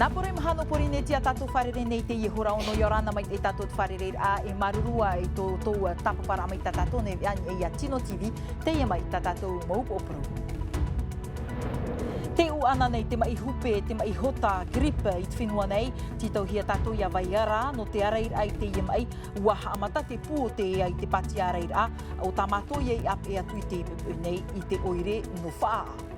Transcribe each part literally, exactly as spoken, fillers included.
Āpō, e maha nō Pōrīnetia tātou fārerei nei i teie hora ono, ʻia ora na mai tātou i te fārereiraʻa, e māuruuru i tō tātou tāpaparaʻa mai tā tātou nei veʻa i a Tino TV, teie mai tā tātou mau upoʻo parau. Tē ʻū ana nei te maʻi hupe, te maʻi hota grippe i te fenua nei, tītauhia tātou ʻia vai ra nō te ārairaʻa i teie maʻi, ʻua haʻamata te pū o te ea i te pātia ārairaʻa, ʻo tā mātou ia i ʻāpeʻe atu i te poʻipoʻi nei i te ʻoire nō Faʻaʻā.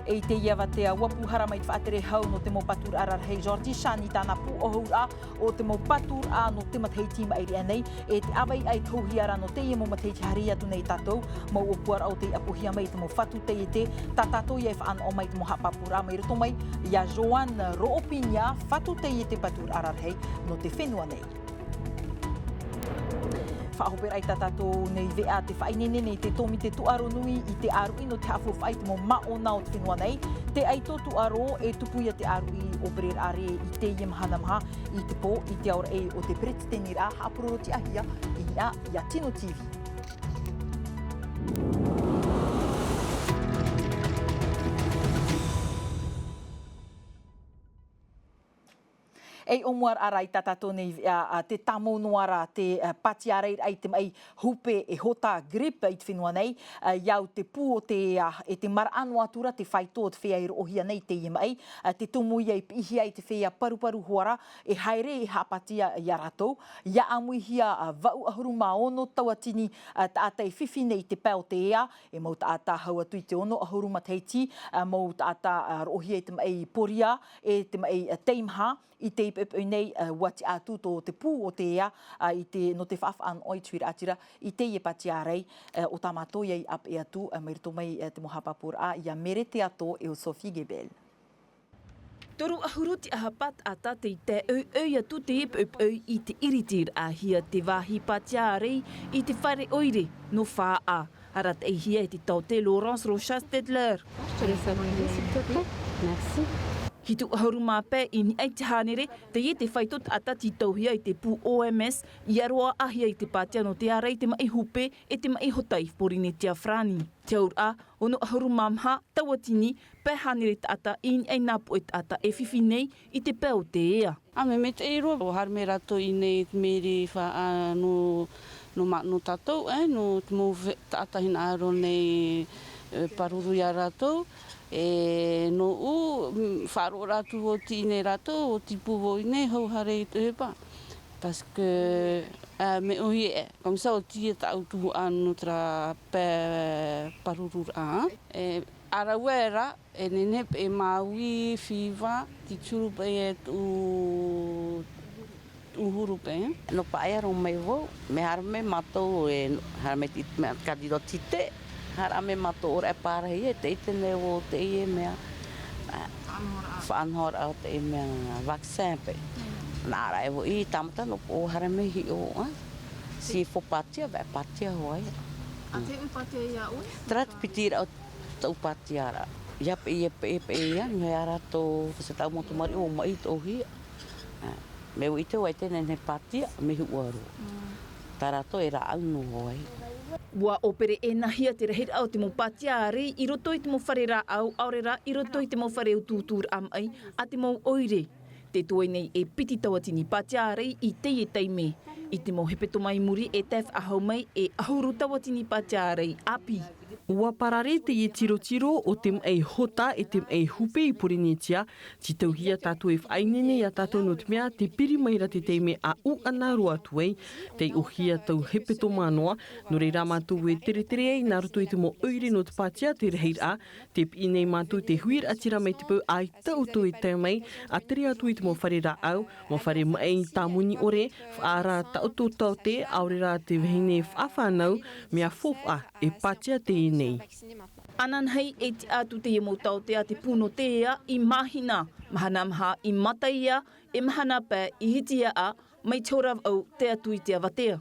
E i teie avatea, ʻua pūhara mai te faʻatere hau nō te mau pāturaʻa rarahi George Shani tāna pū ʻohuraʻa, ʻo te mau pāturaʻa nō te matahiti i maʻiri aʻe nei, e te ʻāvaʻe i te hōhia ra nō teie mau matahiti haere atu nei tātou, mau ʻōpuaraʻa o tei ʻapohia mai i te mau fatu taiete, tā tātou ia e faʻanaho mai i te mau haʻapāpūraʻa mai roto mai ia Joan Roʻopinia, fatu taiete pāturaʻa rarahi nō te fenua nei. Faʻahoperaʻa i tā tātou nei veʻa, tē faʻaineine nei te tōmite tūʻaro nui i te ʻāruʻi nō te haʻafaufaʻa i te mau māʻona o te fenua nei, te ʻaito tūʻaro e tupu ia te ʻāruʻi ʻōpereraʻa rē i teie mahana maha i te pō, i te aoraʻi o te peretiteniraʻa haʻapurorotiʻahia i niʻa ia Tino TV. E ʻōmuaraʻa ra i tā tātou nei veʻa, ā, tē tāmau noa ra te, ā, pātia ārairaʻa i te maʻi hupe e hota grippe i te fenua nei, ā, ʻia au te pū o te ea, e te maraʻa noa atu ra te faito o te feiā e roʻohia nei i teie maʻi, ā, te tumu ia i piʻihia e te feiā paruparu hoʻi ra, e haere e haʻapātia ia rātou, ʻia ʻāmuihia, ā, vaʻu ʻahuru mā ono tauatini, ā, taʻata e fifi nei i te pae o te ea, e mau taʻata hau atu i te ono ʻahuru matahiti, ā, mau taʻata, ā, roʻohia i te maʻi poria, e te maʻi, ā, teimaha, i teie poʻipoʻi nei, ā, ʻua tiʻa atu tō te pū o te ea, ā, i te, nō te faʻafaʻanaho i te huiraʻatira, i teie pātia ārai, ā, ʻo tā mātou ia i ʻāpeʻe atu, ā, mai roto mai, ā, te mau haʻapāpūraʻa, ia Mere Teato e ʻo Sophie Gebel. Toru ʻahuru tiʻahapa taʻata tei tae ʻoiʻoi atu teie poʻipoʻi i te ʻiritiraʻahia te vāhi pātia ārai i te fare ʻoire nō Faʻaʻā. Arataʻihia e te taote Laurence Rochas Tedler. Je te laisse appuyer, s'il te plaît. Merci. Hitu ʻahuru mā pae i niʻa i te hānere, teie te faito taʻata tītauhia i te pū O M S, ʻia roaʻahia i te pātia nō te ārai i te maʻi hupe e te maʻi hota i Pōrīnetia farāni. Te auraʻa, ono ʻahuru mā maha tauatini pae hānere taʻata i niʻa i nā poʻe taʻata e fifi nei i te pae o te ea. ʻĀ, mea maitaʻi roa, ʻua haere mai rātou i ʻō nei i te mēri Faʻaʻā nō, nō mā-, nō tātou, ē, nō te mau ve-, taʻata hinaʻaro nei, e, pāruru ia rātou, e, nōʻu, mm, faʻaroʻo atu vau i ʻō nei rātou, ʻua tipu vau i ʻō nei, hau haere i te ʻohipa. Parce que, ā, mea ʻōhie, comme ça, ʻua tiʻa tāʻu tuhaʻa nō terā pae pārururaʻa, ē, ā rāua rā, e nehenehe paʻi e māuiui, fiva, te huru paʻi e tū, tū huru paʻi. Nō paʻi e aro mai vau, mea haere mai mātou e, haere mai te, mea candidate, haere mai mātou ʻōraʻa e pārahi e te ʻite nei vau teie mea, ā, faʻanahoraʻa o teie mea vaccin paʻi. Nā reira vau i tāmata nō paʻi haere mai hiʻo, ā. S'il faut pātia, vai pātia hoʻi. ʻĀ, te ui pātia ia ʻoe? Terā te piti ra o tōʻu pātiaraʻa. ʻIa paʻi, ʻia paʻi, paʻi, ʻia, mea rātou, fāsetaʻa mau tamariʻi ʻua maʻi i te ʻōhie. Ā, mea ʻite vau e te nehenehe pātia, mea huʻa roa. Mm. Tā rātou e rāʻau noa ai. ʻUa ʻōpere ʻēnahia te rahiraʻa o te mau pātia ārai i roto i te mau fare rāʻau, ʻaore rā, i roto i te mau fare utuuturaʻa maʻi a te mau ʻoire. Tē toe nei e piti tauatini pātia ārai i teie taime. I te mau hepetoma i muri e tae faʻahou mai e ʻahuru tauatini pātia ārai ʻāpī. ʻUa parare teie tirotiro o te maʻi hota e te maʻi hupe i Pōrīnetia, tītauhia tātou e faʻaineine ia tātou nō te mea tē piri mai ra te taime ʻa ʻūʻana roa atu ai, tei ʻōhie tau hepetoma noa, nō reira mātou e teretere ai nā roto i te mau ʻoire nō te pātia te rahiraʻa, tē piʻi nei mātou te huiraʻatira mai te peu ʻaita ʻoutou e tae mai, ʻa tere atu i te mau fare rāʻau, mau fare maʻi tāmoni ʻore, faʻaara tā ʻoutou taote, ʻaore rā te vahine faʻafānau, mea faufaʻa e pātia teie nei. Ananahi e tiʻa atu teie mau taote a te pū nō te ea i Māhina, mahana maha i Mataia, e mahana pae i Hitiaʻa, mai te hora vaʻu tae atu i te avatea.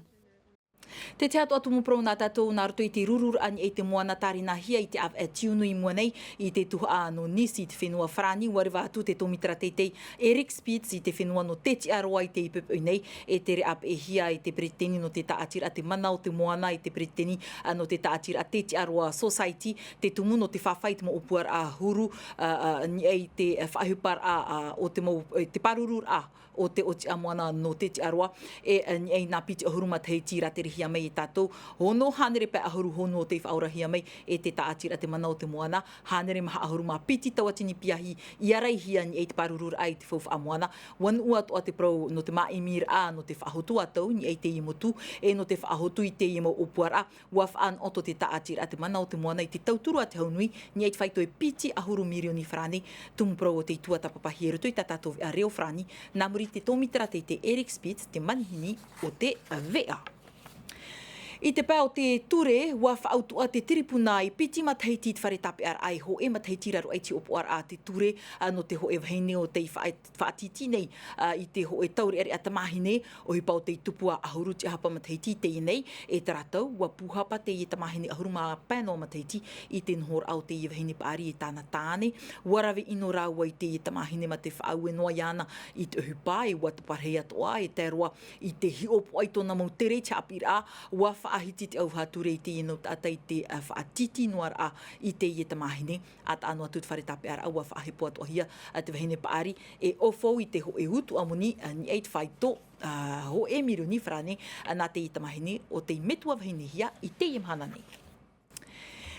Te tahi atu atu mau parau nā tātou nā roto i te rururaʻa i te moana tārinahia i te ʻāvaʻe tiunu i mua nei, i te tuhaʻa nō Nice i te fenua Farāni, ʻua reva atu te tōmitera teitei Eric Spitz i te fenua nō Tetiaroa i te poʻipoʻi nei, e tere ʻāpeʻehia e te peretiteni nō te taʻatiraʻa te mana o te moana, e te peretiteni, ā, nō te taʻatiraʻa Tetiaroa Society, te tumu nō te fāfā i te mau ʻōpuaraʻa huru, ā, ā, i niʻa i te, ā, faʻaʻohiparaʻa, ā, o te mau, e, te pārururaʻa o te ʻōtiʻa moana nō Tetiaroa, e, ā, i niʻa i nā piti ʻahuru matahiti rāterehia mai e tātou, ono hānere pae ʻahuru hōnu o tei faʻaorahia mai e te taʻatiraʻa te mana o te moana, hānere maha ʻahuru mā piti tauatini piahi i āraihia i niʻa i te pārururaʻa i te faufaʻa moana, ʻua nuʻu atoʻa te parau nō te māʻimiraʻa, nō te faʻahotu ā tau i niʻa i teie motu, e nō te faʻahotu i teie mau ʻōpuaraʻa, ʻua faʻanaho tō te taʻatiraʻa te mana o te moana i te tauturu a te hau nui, i niʻa i te faito e piti ʻahuru mirioni farāne, tumu parau o tei tuatāpapahia i roto i tā tātou veʻa reo Farāni, nā muri i te tōmitera teitei Eric Spitz, te manihini o te veʻa. I te pae o te ture, ʻua faʻautuʻa te tiripuna i piti matahiti i te fare tāpeʻaraʻa e hōʻē matahiti i raro aʻe i te ʻōpuaraʻa a te ture, ā, nō te hōʻē vahine o tei faʻa-, faʻatītī nei, ā, i te hōʻē taureʻareʻa tamāhine, ʻohipa o tei tupu ā ʻahuru tiʻahapa matahiti i teie nei, e terā tau, ʻua pūhapa teie tamāhine ʻahuru mā pae noa matahiti i te nohoraʻa o teie vahine paʻari e tāna tāne, ʻua rave ʻino rāua i teie tamāhine mā te faʻaue noa iāna i te ʻohipa, e ʻua taparahi atoʻa, e tae roa i te hiʻopoʻa i tōna mau tere i te haʻapiʻiraʻa, ʻua faʻahiti te ʻauvaha ture i teie nau taʻata i te, ā, faʻatītī noa raʻa i teie tamāhine, ʻa taʻa noa atu te fare tāpeʻaraʻa, ʻua faʻahepo atoʻahia, ā, te vahine paʻari, e ʻōfou i te hōʻē utuʻa moni, ā, i niʻa i te faito, ā, hōʻē mirioni farāne, ā, nā teie tamāhine o tei metua vahinehia i teie mahana nei.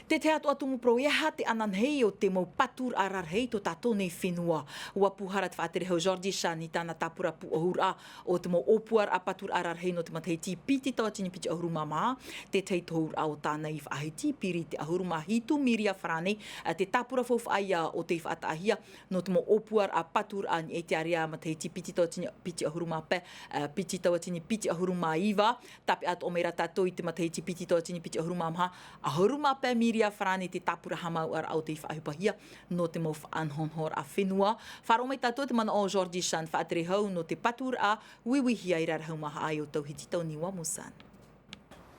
Te tahi atu atu mau parau, e aha te ananahi o te mau paturaʻa rarahi i tō tātou nei fenua? ʻUa pūhara te faʻaterehau Georgie Chan i tāna tāpura pūʻohuraʻa o te mau ʻōpuaraʻa paturaʻa rarahi nō te matahiti piti tauatini piti ʻahuru mā maha, te tahi tohuraʻa o tāna i faʻahiti, piri i te ʻahuru mā hitu miria farāne, ā, te tāpura faufaʻa ïa o tei faʻataʻahia nō te mau ʻōpuaraʻa paturaʻa i niʻa i te ārea matahiti piti tauatini piti ʻahuru mā pae, ā, piti tauatini piti ʻahuru mā iva, tāpeʻa atoʻa mai rā tātou i te matahiti piti tauatini piti ʻahuru mā maha, ʻahuru mā pae miria farāne te tāpura haʻamāuʻaraʻa o tei faʻaʻohipahia nō te mau faʻanahonahoraʻa fenua. Faʻaroʻo mai tātou te manaʻo o Georgie Chan, faʻaterehau nō te paturaʻa uiuihia i rarahu maha ai o Tauhiti Tauniua Musan.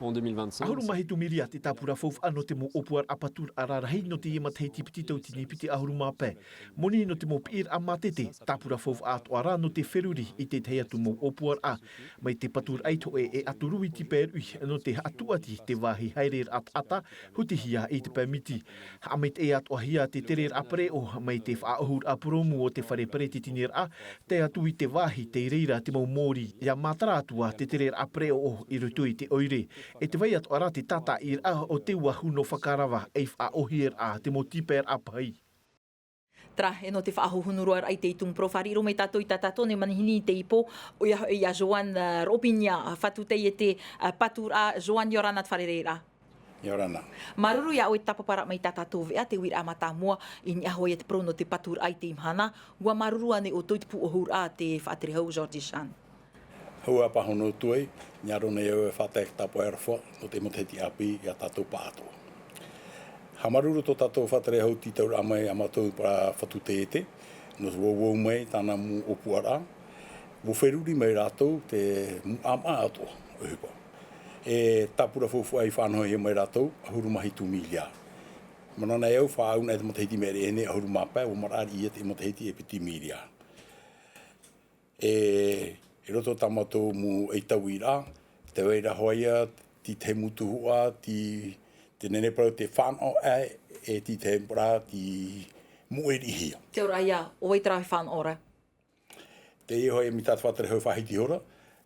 En deux mille vingt-cinq. ʻAhuru mā hitu miria te tāpura faufaʻa nō te mau ʻōpuaraʻa paturaʻa rarahi nō teie matahiti piti tauatini piti ʻahuru mā pae. Moni nō te mau piʻiraʻa mātete, tāpura faufaʻa atoʻa rā nō te feruri i te tahi atu mau ʻōpuaraʻa. Mai te paturaʻa i te hōʻē e ʻatu ruiti pae ruʻi nō te haʻatūʻati te vāhi haereraʻa taʻata, hutihia i te pae miti. Haʻamaitaʻi atoʻahia te tereraʻa pereʻoʻo mai te faʻaʻohuraʻa purōmu o te fare peretiteniraʻa, tae atu i te vāhi tei reira te mau mōrī, ʻia matara atu ā te tereraʻa pereʻoʻo i roto i te ʻoire. E te vai atoʻa rā te tātaʻiraʻa o te ua huna fakarava ei faʻaʻohiraʻa te mau tīpaeraʻa pahi. Terā, e nō te faʻahohonu roa raʻa i te tumu parau, fāriʻi roa mai tātou i tā tātou nei manihini i teie pō, ʻoia hoʻi ïa Joan, ā, Ropinia, ā, Fatutei e te, ā, paturaʻa, Joan, ʻia ora na te fārereiraʻa. ʻIa ora na. Māuruuru iā ʻoe i te tāpaparaʻa mai i tā tātou veʻa, te uiraʻa mātāmua, i niʻa hoʻi i te parau nō te paturaʻa i teie mahana, ʻua māuruuru ānei ʻoutou i te pūʻohuraʻa a te faʻaterehau Georgie Chan? ʻUa pāhono atu ai, ʻia aro nei au e faʻatae tāpaʻo aroha nō te matahiti ʻāpī iā tātou pāʻatoʻa. Haʻamāuruuru tō tātou faʻaterehau tī tauraʻa mai iā mātou parau Fatutei e te, nō te ʻuʻuʻu mai tāna mau ʻōpuaraʻa, ʻua feruri mai rātou te mau ʻāmaʻa atoʻa ʻohipa. E tāpura faufaʻa i faʻanahohia mai rātou, ʻahuru mā hitu miria. Manaʻo nei au, faʻaau nei te matahiti i maʻiri aʻe nei, ʻahuru mā pae, ʻua maraʻa riʻi ïa te matahiti e piti miria. E, i roto tā mātou mau ʻaitauiraʻa, tē vai ra hoʻi ïa, te tahi mau tuhaʻa, te, te nehenehe parau te fānaʻo aʻe, e te tahi parau te moʻe riʻihia. Te ora ïa, ʻo vai terā e fānaʻo ra? Teie hoʻi mai tā te faʻaterehau faʻahiti ihora,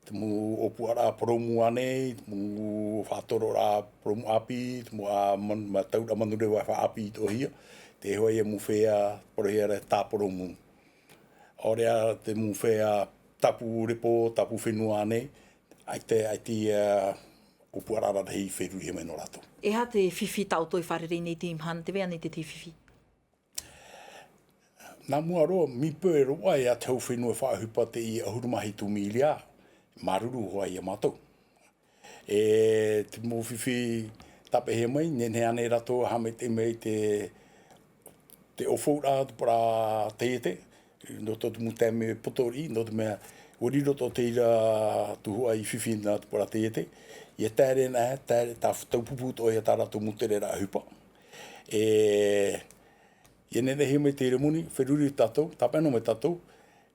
te mau ʻōpuaraʻa purōmu ānei, te mau faʻatororaʻa purōmu ʻāpī, te mau, ā, man-, mau tauraʻa manureva faʻaʻāpī atoʻahia, teie hoʻi mau feiā, parauhia ra e tāpurōmu. ʻAore rā te mau feiā tāpū repo, tāpū fenua ānei, ʻaita, ʻaita, ā, ʻōpuaraʻa rarahi i ferurihia mai nō rātou. E aha te fifi tā ʻoutou e fārerei nei i teie mahana, tē vai ānei te, te fifi? Nā mua roa, mea pū e roaʻa ïa te hau fenua faʻaʻohipa teie ʻahuru mā hitu miria, māuruuru hoʻi iā mātou. E te mau fifi tāpeʻahia mai, nehenehe ānei rātou e haʻamaitaʻi mai te, te ʻōfouraʻa, te parau taiete, nō tō te mau taime poto riʻi, nō te mea, Ua riro tō teie tuhaʻa i fifi nā te parau taiete, ia taere nā, taere, tā, taupupu atoʻa ia tā rātou mau tereraʻa ʻohipa. E, ia nehenehe mai teie moni, feruri tātou, tāpae noa mai tātou,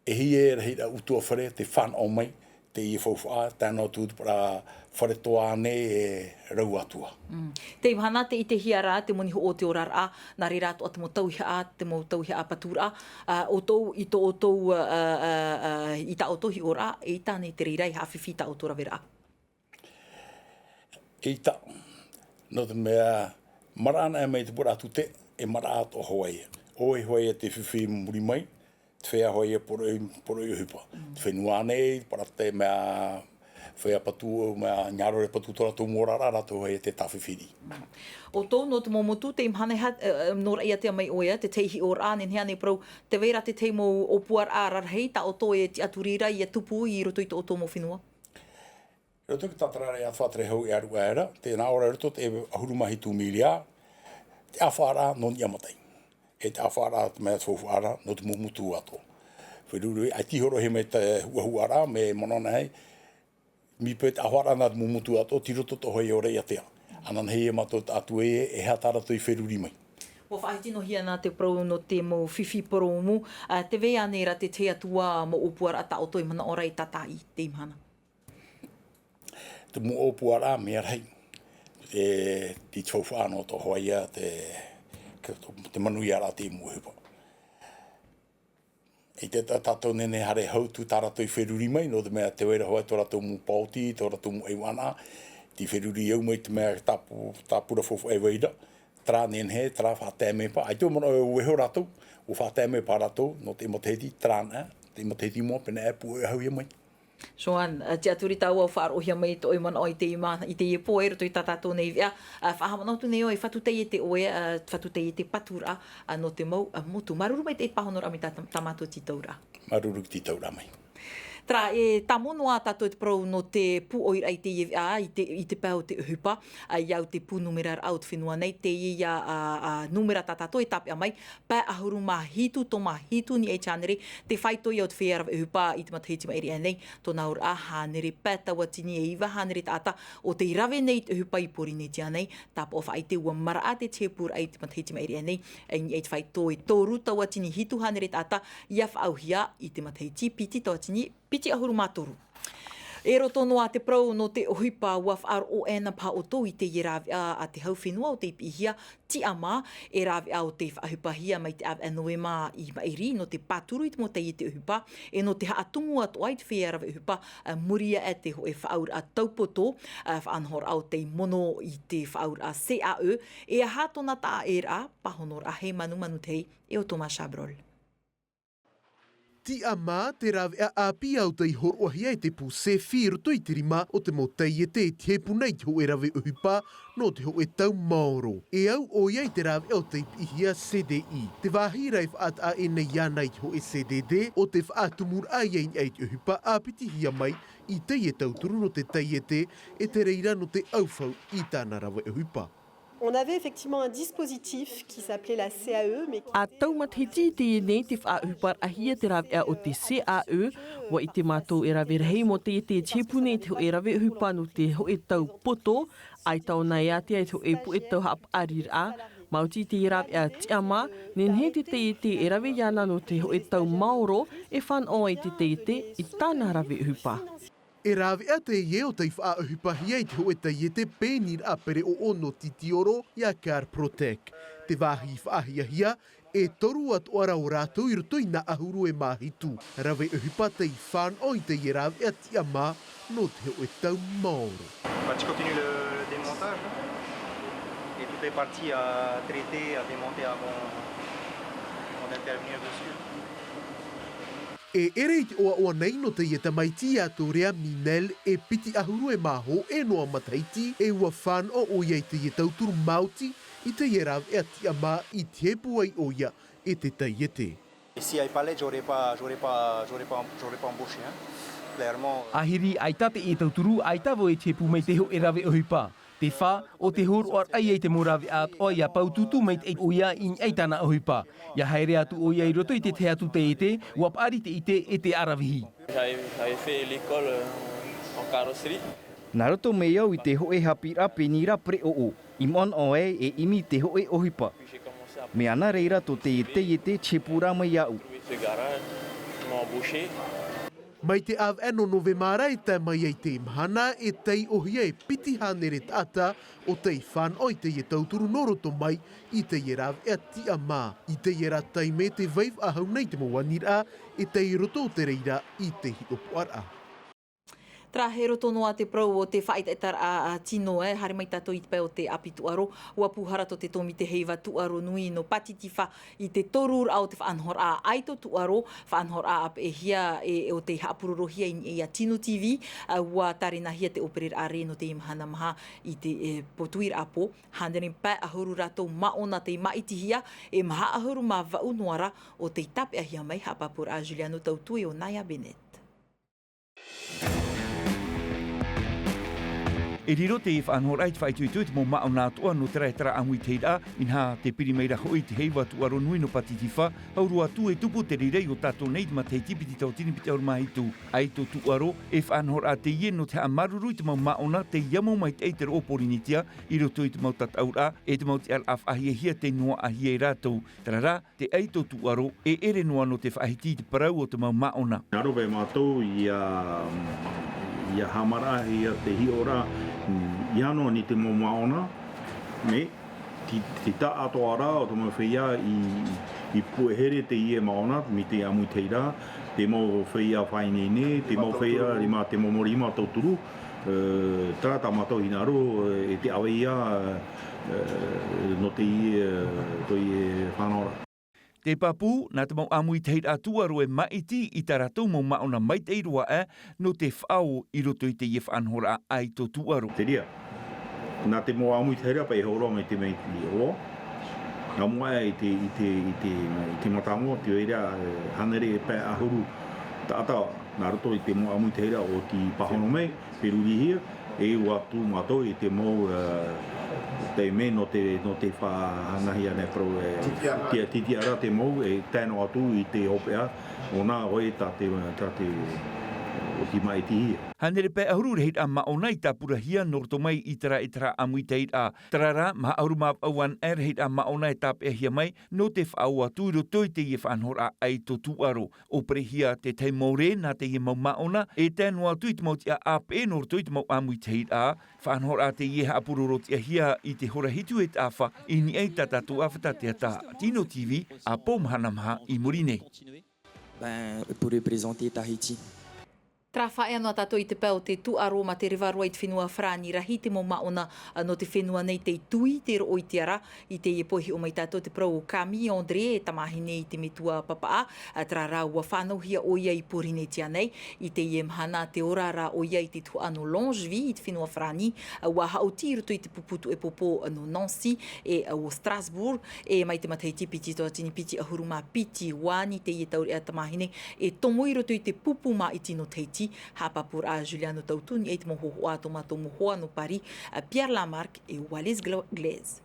e hia e rahiraʻa ʻutuāfare tei fānaʻo mai, teie faufaʻa, tae noa atu te parau fare toa nei e rau atu. Mm. Tei mahana te ʻitehia ra, te moni hoʻo o te oraraʻa, nā reira atoʻa te mau tauihaʻa, te mau tauihaʻa paturaʻa, ā, ʻoutou i tō ʻoutou, ā, ā, ā, ā, i tā ʻoutou hiʻoraʻa, eʻita ānei te reira i haʻafifi i tā ʻoutou raveraʻa? ʻEita. Nō te mea, maraʻa anaʻe mai te pura tute, e maraʻa atoʻa hoʻi ia. ʻOia hoʻi ia te fifi i muri mai, te feiā hoʻi ia poroʻi, poroʻi ʻohipa. Mm. Te fenua nei, parau te mea, feiā patu, mea, ʻāreʻa patu tō rātou mau oraraʻa, rātou hoʻi ia te tāfifiri. Mm. ʻOutou, nō te mau motu, tei mahana e ha-, e, e, nō reira ʻia tea mai ʻoia, te tahi hiʻoraʻa, nehenehe ānei parau, tē vai ra te tahi mau ʻōpuaraʻa rarahi, tā ʻoutou e tiʻaturi ra ʻia tupu i roto i tō ʻoutou mau fenua? Roto i te tātararaʻa faʻaterehau e aruʻa ra, tē nā ʻō ra i roto te ʻahuru mā hitu miria, te ʻāfaʻaraʻa nō niʻa maitaʻi. E te ʻāfaʻaraʻa te mea te faufaʻa ra, nō te mau motu atoʻa. Feruri, ʻaita i hōroʻahia mai te huʻahuʻaraʻa, mea manaʻo nei, mai te ʻāfaʻaraʻa nā te mau motu atoʻa, tei roto atoʻa hoʻi ia ʻo Raʻiātea. Ananahi ia mātou taʻatu e, e aha tā rātou i feruri mai. ʻUa faʻahiti noa hia nā te parau nō te mau fifi purōmu, ā, tē vai ānei ra te tahi atu ā mau ʻōpuaraʻa tā ʻoutou e manaʻo ra e tātaʻi i teie mahana? Te mau ʻōpuaraʻa mea rahi. E, te faufaʻa nō tō hoʻi ia te, te manuiaraʻa te mau ʻohipa. I te tā-, tātou nehenehe haere hau atu tā rātou i feruri mai, nō te mea tē vai ra hoʻi tō rātou mau paoti, tō rātou mau ʻaivaʻa, tei feruri au mai te mea tāpu-, tāpura faufaʻa e vai ra, terā nehenehe, terā faʻatae mai paʻi, ʻaita e manaʻo e vaiiho rātou, ʻua faʻatae mai paʻi rātou, nō te matahiti, terā nā, te matahiti i mua, pēnei e pūʻoihia mai. Joan, ā, tiʻaturi tāua ʻua faʻaroʻohia mai tō ʻoe manaʻo i teie ma-, i teie pō, i roto i tā tātou nei veʻa, ā, faʻahaʻamanaʻo atu nei ʻoe, fatu taiete ʻoe, ā, fatu taiete paturaʻa, ā, nō te mau, ā, motu. Māuruuru maitaʻi i te pāhonoraʻa mai tā, tā mātou tītauraʻa. Māuruuru i te tītauraʻa mai. Terā, e tāmau noa tātou te parau nō te pūʻoiraʻa i teie veʻa, i te, i te pae o te ʻohipa, ā, i au te pū numeraraʻa o te fenua nei, teie ā, ā, ā, numera tā tātou e tāpeʻa mai, pae ʻahuru mā hitu toma hitu niʻa i te hānere, te faito ia o te feiā rave ʻohipa i te matahiti i maʻiri aʻe nei, tōna auraʻa hānere pae tauatini e iva hānere taʻata o tei rave nei i te ʻohipa i Pōrīnetia nei, tāpaʻo faʻaʻite ʻua maraʻa te tahi pūraʻa i te matahiti i maʻiri aʻe nei, i niʻa i te faito e toru tauatini hitu hānere taʻata, ʻia faʻaauhia i te matahiti piti tauatini piti ʻahuru mā toru. E roto noa te parau nō te ʻohipa, ʻua faʻaroʻo ʻē na paha ʻoutou i teie rāveʻa a te hau fenua o tei piʻihia, Tiʻamā, e rāveʻa o tei faʻaʻohipahia mai te ʻāvaʻe Novema i maʻiri nō te pāturu i te mau taiete ʻohipa, e nō te haʻatumu atoʻa i te feiā rave ʻohipa, ā, muri aʻe te hōʻē faʻaauraʻa taupoto, ā, faʻanahoraʻa o tei mono i te faʻaauraʻa C A E, e aha tōna taʻaʻēraʻa, pāhonoraʻa Heimanumanu Tehi e ʻo Thomas Chabrol. Tiʻamā, te rāveʻa ʻāpī ʻo tei hōroʻahia e te pū SEFI i roto i te rima o te mau taiete e tihepu nei i te hōʻē rave ʻohipa nō te hōʻē tau maoro. E au ʻoia i te rāveʻa o tei piʻihia C D I. Te vāhi ra e faʻataʻa ʻē nei iāna i te hōʻē C D D, ʻo te faʻatumuraʻa ia i niʻa i te ʻohipa ʻāpitihia mai i teie tauturu nō te taiete, e te reira nō te ʻaufau i tāna rave ʻohipa. On avait effectivement un dispositif qui s'appelait la C A E, mais qui... ʻA tau matahiti i teie nei tei faʻaʻohiparaʻahia te rāveʻa o te C A E, ʻua ʻite mātou e rave rahi mau taiete e tihepu nei i te hōʻē rave ʻohipa nō te hōʻē tau poto, ʻaita ʻōna e ātea i te hōʻē puʻe tau haʻapaʻariraʻa, maoti i te rāveʻa Tiʻamā, nehenehe te taiete e rave iāna nō te hōʻē tau maoro, e fānaʻo ai te taiete i tāna rave ʻohipa. E rāveʻa teie ʻo tei faʻaʻohipahia i te hōʻē taiete pēniraʻa pereʻoʻo nō Titioro ia Care Protect. Te vāhi faʻahiahia, e toru atoʻa ra ō rātou i roto i nā ʻahuru e mā hitu rave ʻohipa tei fānaʻo i teie rāveʻa Tiʻamā nō te hōʻē tau maoro. Bah, tu continues le, le démontage, hein, et toutes les parties à traiter, à démonter avant, avant d'intervenir dessus. E ʻere i te ʻoaʻoa nei nō teie tamaiti iā Torea Minel e piti ʻahuru e mā hōʻē noa matahiti, e ʻua fānaʻo ʻoia i teie tauturu maoti i teie rāveʻa Tiʻamā i tihepu ai ʻoia e te taiete. Si I fallait, j'aurais pas, j'aurais pas, j'aurais pas, j'aurais pas embauché, hein, clairement. ʻĀhiri, ʻaita teie tauturu, ʻaita vau e tihepu mai te hōʻē rave ʻohipa. Te fā, ʻo te hōroʻaraʻa ia i te mau rāveʻa atoʻa ʻia pāutuutu maitaʻi ʻoia i niʻa i tāna ʻohipa. ʻIa haere atu ʻoia i roto i te tahi atu taiete, ʻua paʻari te ʻite e te ʻaravihi. J'avais, j'avais fait l'école, euh, en carrosserie. Nā roto mai au i te hōʻē haʻapiʻiraʻa pēneiaʻe pereʻoʻo, i moʻanaʻo ai e ʻimi i te hōʻē ʻohipa. Mea nā reira tō teie taiete e tiʻa pū ra mai iāʻu. Ce garage, ils m'ont embauché. Mai te ʻāvaʻe nō Novema ra e tae mai ai i teie mahana, e taiʻohia e piti hānere taʻata ʻo tei fānaʻo i teie tauturu nō roto mai i teie rāveʻa tiʻamā. I teie rā taime te vai faʻahou nei te mau aniraʻa e tei roto o te reira i te hiʻopoʻaraʻa. Terā, i roto noa te parau o te faʻaʻetaʻetaraʻa tino, e haere mai tātou i te pae o te ʻāpī tūʻaro, ʻua pūhara tō te tōmite heiva tūʻaro nui nō Pātitifā i te toruraʻa o te faʻanahoraʻa Aito Tūʻaro, faʻanahoraʻa ʻāpeʻehia e, ʻo tei haʻapurorohia i niʻa ia Tino TV, ā, ʻua tārenahia te ʻōpereraʻa ra nō teie mahana maha i te, e, pō tuiraʻa pō, hānere pae ʻahuru rātou māʻona tei māʻitihia, e maha ʻahuru mā vaʻu noa rā ʻo tei tāpeʻahia mai, haʻapāpūraʻa a Juliano Tautu e ʻo Naya Bennett. E riro teie faʻanahoraʻa i te faʻaitoito i te mau māʻona atoʻa nō terā e terā ʻāmuitahiraʻa, inaha tē piri mai ra hoʻi te heiva tūʻaro nui nō Pātitifā, ʻaore atu e tupu te reira i ʻō tātou nei i te matahiti piti tauatini piti ʻahuru mā hitu. Aito Tūʻaro, e faʻanahoraʻa teie nō te haʻamāuruuru i te mau māʻona tei amo maitaʻi i te roʻo Pōrīnetia, i roto i te mau tataʻuraʻa, e te mau tiʻaraʻa faʻahiahia tei noaʻahia e rātou. Terā rā, te Aito Tūʻaro, e ʻere noa nō te faʻahiti i te parau o te mau māʻona. Nā roto mātou ia, ia haʻamāraʻahia te hiʻoraʻa, mm, ʻia noa nei te mau māʻona, mea, te, te taʻatoʻaraʻa o te mau feiā i, i puʻe here teie māʻona, mai te ʻāmuitahiraʻa, te mau feiā faʻaineine, te mau feiā rima, te mau rima tauturu, e, terā tā mātou hinaʻaro, e, e te ʻāvaʻe ia, e, nō teie, e, teie faʻanahoraʻa. Te pāpū, nā te mau ʻāmuitahiraʻa tūʻaro e māʻiti i tā rātou mau māʻona maitaʻi roa aʻe, nō te faʻaō i roto i teie faʻanahoraʻa Aito Tūʻaro. Te reira, nā te mau ʻāmuitahiraʻa paʻi e hōroʻa mai te mea i te ʻō. Nā mua aʻe i te, i te, i te, i te mātāmua, te reira, e, hānere pae ʻahuru taʻata, nā roto i te mau ʻāmuitahiraʻa ʻo tei pāhono mai, ferurihia, e ʻua tuʻu mātou i te mau, e, taime nō te, nō te faʻahanahia nei parau, e, titiʻaraʻa. Tia-, titiʻaraʻa te mau, e tae noa atu i te hopeʻa, ʻo nā ʻoe tā te, tā te, ʻo tei māʻitihia. Hānere pae ʻahuru rahiraʻa māʻona i tāpurahia nō roto mai i terā e terā ʻāmuitahiraʻa. Terā rā, maha ʻahuru mā vaʻu anaʻe rahiraʻa māʻona e tāpeʻahia mai, nō te faʻaō atu i roto i teie faʻanahoraʻa Aito Tūʻaro. ʻŌperehia te tahi mau rē nā teie mau māʻona, e tae noa atu i te mau tiʻa ʻāpeʻe nō roto i te mau ʻāmuitahiraʻa. Faʻanahoraʻa teie e haʻapuroro tiʻahia i te hora hitu e taʻafa i niʻa i tā tātou ʻāfata teata. Tino TV, ʻāpō mahana maha i muri nei. Ben, pour représenter Tahiti. Terā, faʻaea noa tātou i te pae o te tūʻaro mā te reva roa i te fenua Farāni. Rahi te mau māʻona, ā, nō te fenua nei tei tuʻi te roʻo i te ara. I teie pō e hiʻo mai tātou te parau o Camille André, e tamāhine i te metua papaʻa, ā, terā rā, ʻua fānauhia ʻoia i Pōrīnetia nei. I teie mahana tē ora ra ʻoia i te tuhaʻa nō Longeville i te fenua Farāni, ā, ʻua haʻoti i roto i te pupu tuʻepopo nō Nancy, e, ā, ʻo Strasbourg, e mai te matahiti piti tauatini piti ʻahuru mā piti. ʻUa ani teie taureʻa tamāhine e tomo i roto i te pupu māʻiti nō Tahiti, haʻapāpūraʻa a Juliano Tautu, i niʻa i te mau hōhoʻa a tō mātou mau hoa nō Paris, ā, Pierre Lamarck e Wallis Glo-, Glaise.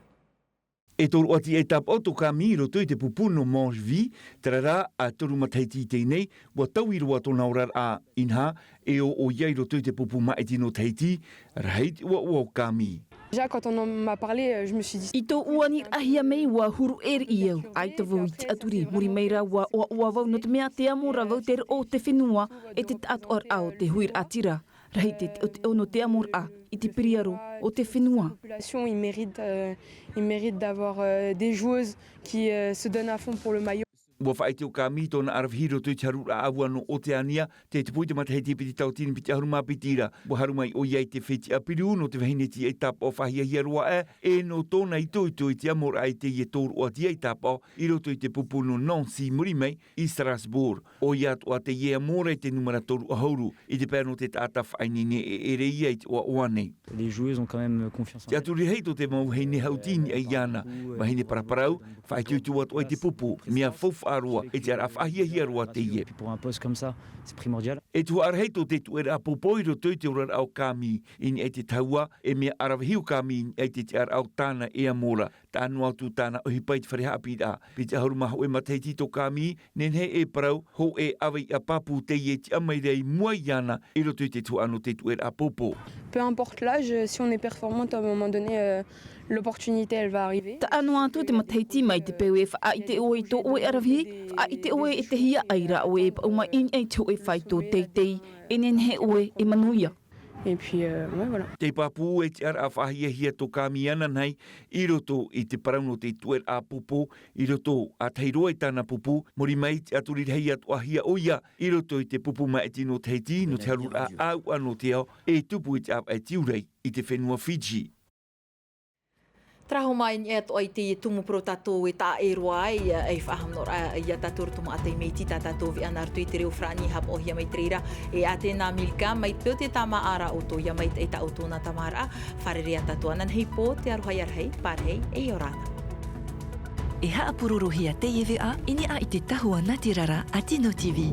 E tōroʻa atu e tāpaʻo tō Camille i roto i te pupu nō Longeville, terā rā, ā toru matahiti i teie nei, ʻua taui roa tōna oraraʻa, inaha, e ʻō ʻoia i roto i te pupu māʻiti nō Tahiti. Rahi te ʻoaʻoa o Camille. Déjà, quand on en m'a parlé, euh, je me suis dit, i tōʻu aniraʻahia mai, ʻua huru ʻē riʻi au, ʻaita vau i tiʻaturi, muri mai rā ʻua ʻoaʻoa vau, nō te mea tē amo ra vau te roʻo o te fenua, e te taʻatoʻaraʻa o te huiraʻatira. Rahi te teʻoteʻo nō te amoraʻa i te piriaro o te fenua. La population, il mérite, euh, il mérite d'avoir, euh, des joueuses qui, euh, se donnent à fond pour le maillot. ʻUa faʻaʻite ʻo Camille i tōna ʻaravihi i roto i te haruraʻa ʻāua nō Oteania, tē tupu i te matahiti piti tauatini piti ʻahuru mā piti ra. ʻUa haru mai ʻoia i te fetiʻa piriu nō te vahine tiʻa i tāpaʻo faʻahiahia roa aʻe, e nō tōna itoito i te amoraʻa i teie tōroʻa tiʻa i tāpaʻo i roto i te pupu nō Nancy muri mai i Strasbourg. ʻOia atoʻa teie amo ra i te nūmera toru ʻahuru, i te pae nō te taʻata faʻaineine e ʻere ia i te ʻoaʻoa nei. Les joueuses ont quand même confiance en elles. Tiʻaturi rahi tō te mau vahine haʻuti i niʻa iāna, vahine paraparau, faʻaitoito atoʻa i te pupu, mea faufaʻa roa, e te ara faʻahiahia roa teie. Puis pour un poste comme ça, c'est primordial. E tuhaʻa rahi tō te tuʻeraʻa pōpō i roto i te oraraʻa o Kami, i niʻa i te tahua, e mea ʻaravihi o Kami i niʻa i te tiʻaraʻa o tāna e amo ra. Taʻa noa atu tāna ʻohipa i te fare haʻapiʻiraʻa. Piti ʻahuru mā hōʻē matahiti tō Kami, nehenehe e parau, hōʻē ʻāvaʻe pāpū teie e tiʻa mai ra i mua iāna i roto i te tuhaʻa nō te tuʻeraʻa pōpō. Peu importe l'âge, si on est performante, à un moment donné, euh, l'opportunité, elle va arriver. Taʻa noa atu te matahiti mai te peu e faʻaʻite ʻoe i tō ʻoe ʻaravihi, faʻaʻite ʻoe e te hiaʻai ra ʻoe e paʻuma i niʻa i te hōʻē faito teitei, e nehenehe ʻoe e manuia. Et puis, euh, ouais, voilà. Te pāpū e tiʻaraʻa faʻahiahia tō Kami ananahi i roto i te parau nō te tuʻeraʻa pōpō, i roto ʻātahi roa i tāna pupu, muri mai i te ʻaturi rahi atoʻahia ʻoia i roto i te pupu māʻiti nō Tahiti, nō te haruraʻa ʻāuʻa nō te ao, e tupu i te ʻāvaʻe tiurai i te fenua Fiji. Tarahu mai i niʻa atoʻa i teie tumu parau tātou e taʻa ʻē roa ai, e faʻahanoraʻa ia tātou roto maʻa tei meiti tā tātou veʻa nā roto i te reo farāni e haʻapaʻohia mai te reira e Atena Milka, mai te peu te tāmāʻa ra ʻoutou ia maitaʻi tā ʻoutou nā tamāraʻa. Fārerei ā tātou ananahi pō, te aroha ia rahi, pārahi, e ʻia ora na. E haʻapurorohia teie veʻa i niʻa i te tahua nā te rara a Tino TV.